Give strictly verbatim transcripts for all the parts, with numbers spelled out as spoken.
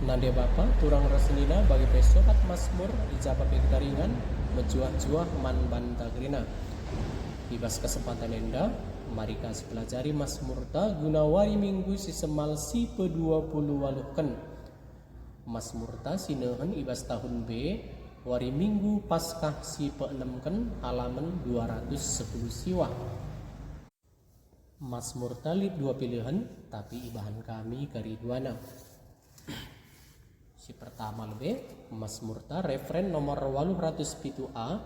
Nande bapa, turang ras senina, bage pe sokat Masmur, i ja pe ketaringan, mejuah-juah man banta kerina. I bas kesempatan enda, mari ka sipelajari Masmurta guna wari Minggu si semal si pedua puluh waluhken. Masmurta si nehen i bas tahun B, wari Minggu Paskah si peenemken, halaman dua ratus sepuluh siwah. Masmurta lit dua pilihen, tapi ibahan kami kari duana. Si pertama lebe, Masmurta refren nomor waluh ratus pitu A,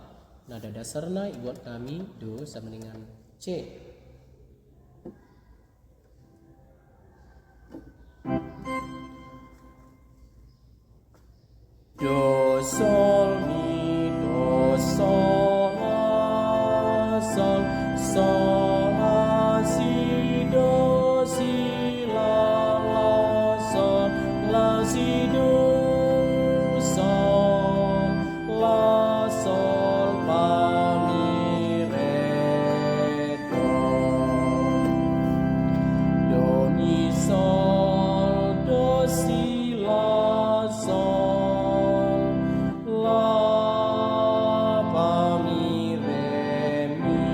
nada dasarna ibuat kami do sama dengan C. Do, sol, mi, do, sol, la, sol, sol, la, si, do, si, la, la, sol, la, si, do, sol, la, sol, fa, mi, re, do. Do, mi, sol, do, si, la, sol, la, fa, mi, re, mi.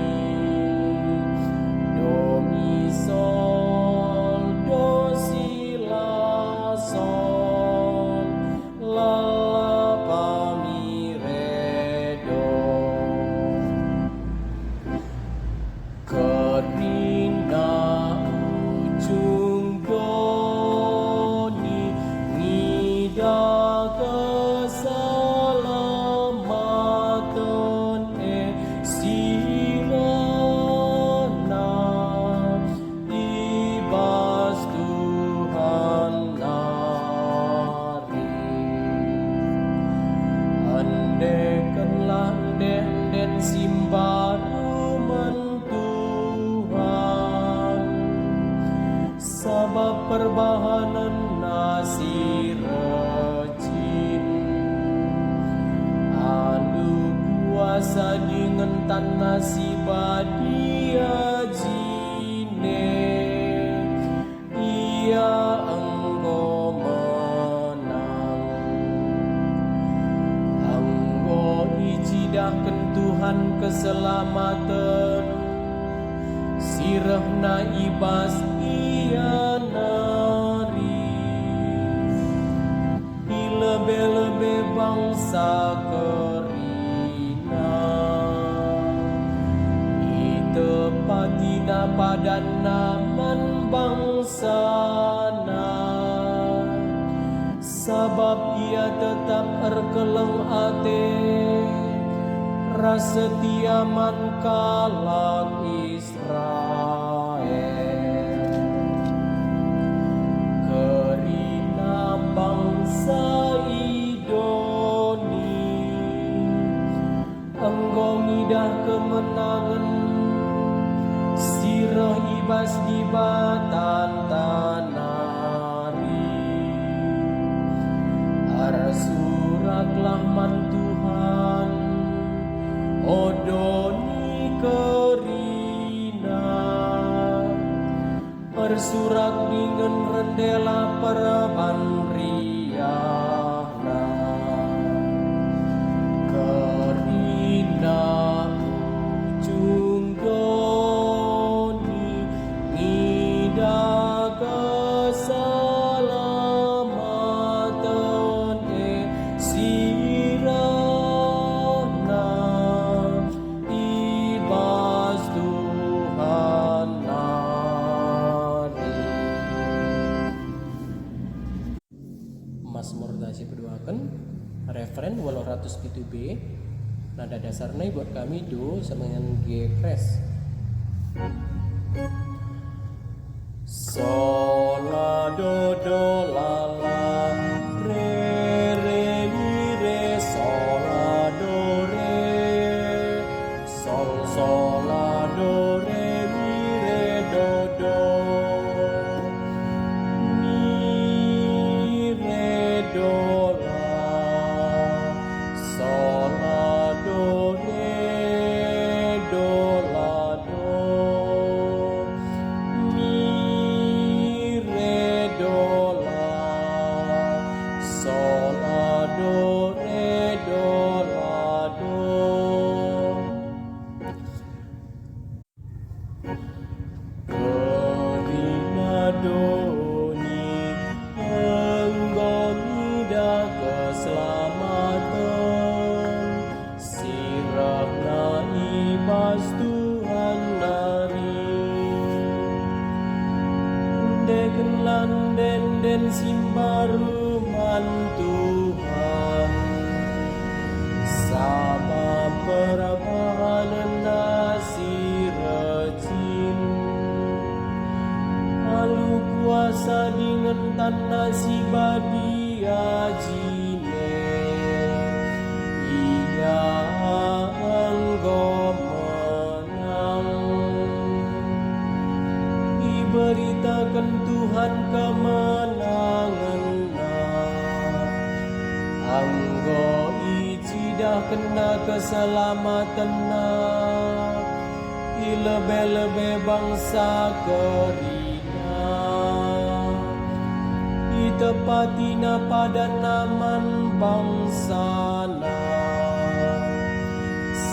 Do, mi, sol, do, si, la, sol, la, fa, mi, re, do. Kerina ujung doni ngidah keselamaten e si rehna i bas Tuhan nari. Endekenlah ende-enden si mbaru man Tuhan, sabap perbahanenNa si reh. Alu kuasa dingen tanNa si badia jine, Ia enggo menang. Enggo icidahken Tuhan keselamaten si rehna i bas Ia nari. I lebe-lebe bangsa kerina, itepatiNa padanNa man bangsana, sabap Ia tetap erkeleng ate ras setia man kalak Israel. Kerina bangsa i doni enggo ngidah kemenangen si reh i bas Dibatanta nari. Ersuraklah man Tuhan, o doni kerina. Ersurak dingen rendelah perban riahna. Kerina ujung doni ngidah keselamaten e si rehna i bas Tuhan nari. Masmurta si peduaken, refren waluh ratus pitu B, nada dasarna ibuat kami do sama dengan G kres. Sol, la, do, do, la, la, re, re, mi, re, sol, la, do, re, sol, sol, la, do, re, mi, re, do, do, mi, re, do, la. Sol, la, do, re, do, la, do, mi, re, do, Kenlah ende-enden si mbaru man Tuhan, sabap perbahanenNa si reh. Alu kuasa dingen tanNa si badia jine, Ia enggo menang. Iberitaken Tuhan kemenangenNa, enggo icidahkenNa keselamatenNa i lebe-lebe bangsa kerina. ItepatiNa padanNa man bangsaNa,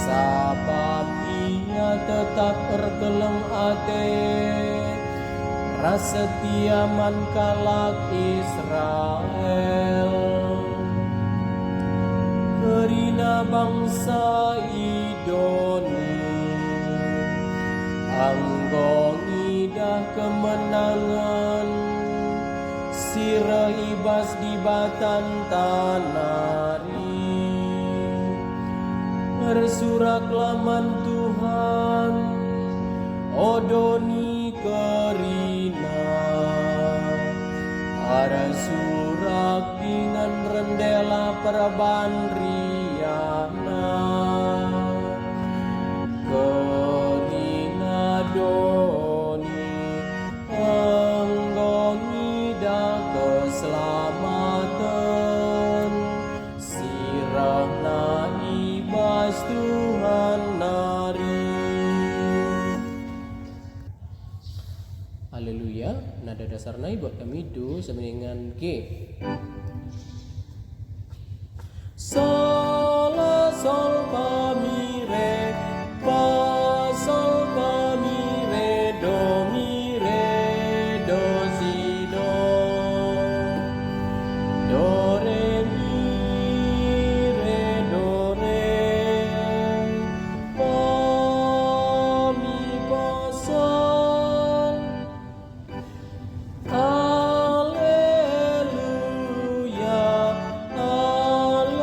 sabap Ia tetap erkeleng ate ras setia man kalak Israel. Kerina bangsa i doni enggo ngidah kemenangen si reh i bas Dibatanta nari. Ersuraklah man Tuhan, o doni kerina. Ersurak dingen rendelah perban riahna. Kerina doni enggo ngidah keselamaten si rehna i bas Tuhan nari. Haleluya. Nada dasarna ibuat kami do sampe dengan G. Sol, la, sol, fa, mi, re, fa, sol, fa, mi, re, do, mi, re, do, si, do. Do, re, mi, re, do, re, fa, mi, fa, sol. Aleluya, aleluya,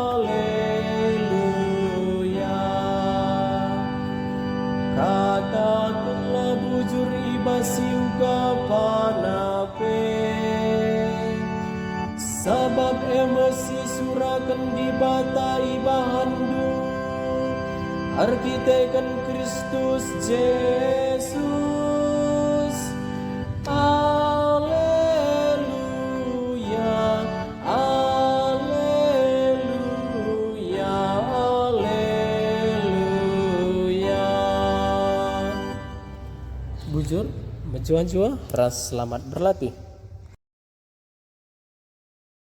aleluya. Katakenlah bujur i bas si ugapa pe. Sabap e me si suraken Dibata ibahanndu erkiteken Kristus Jesus. Aleluya, aleluya, aleluya. Bujur, mejuah-juah, ras selamat berlatih.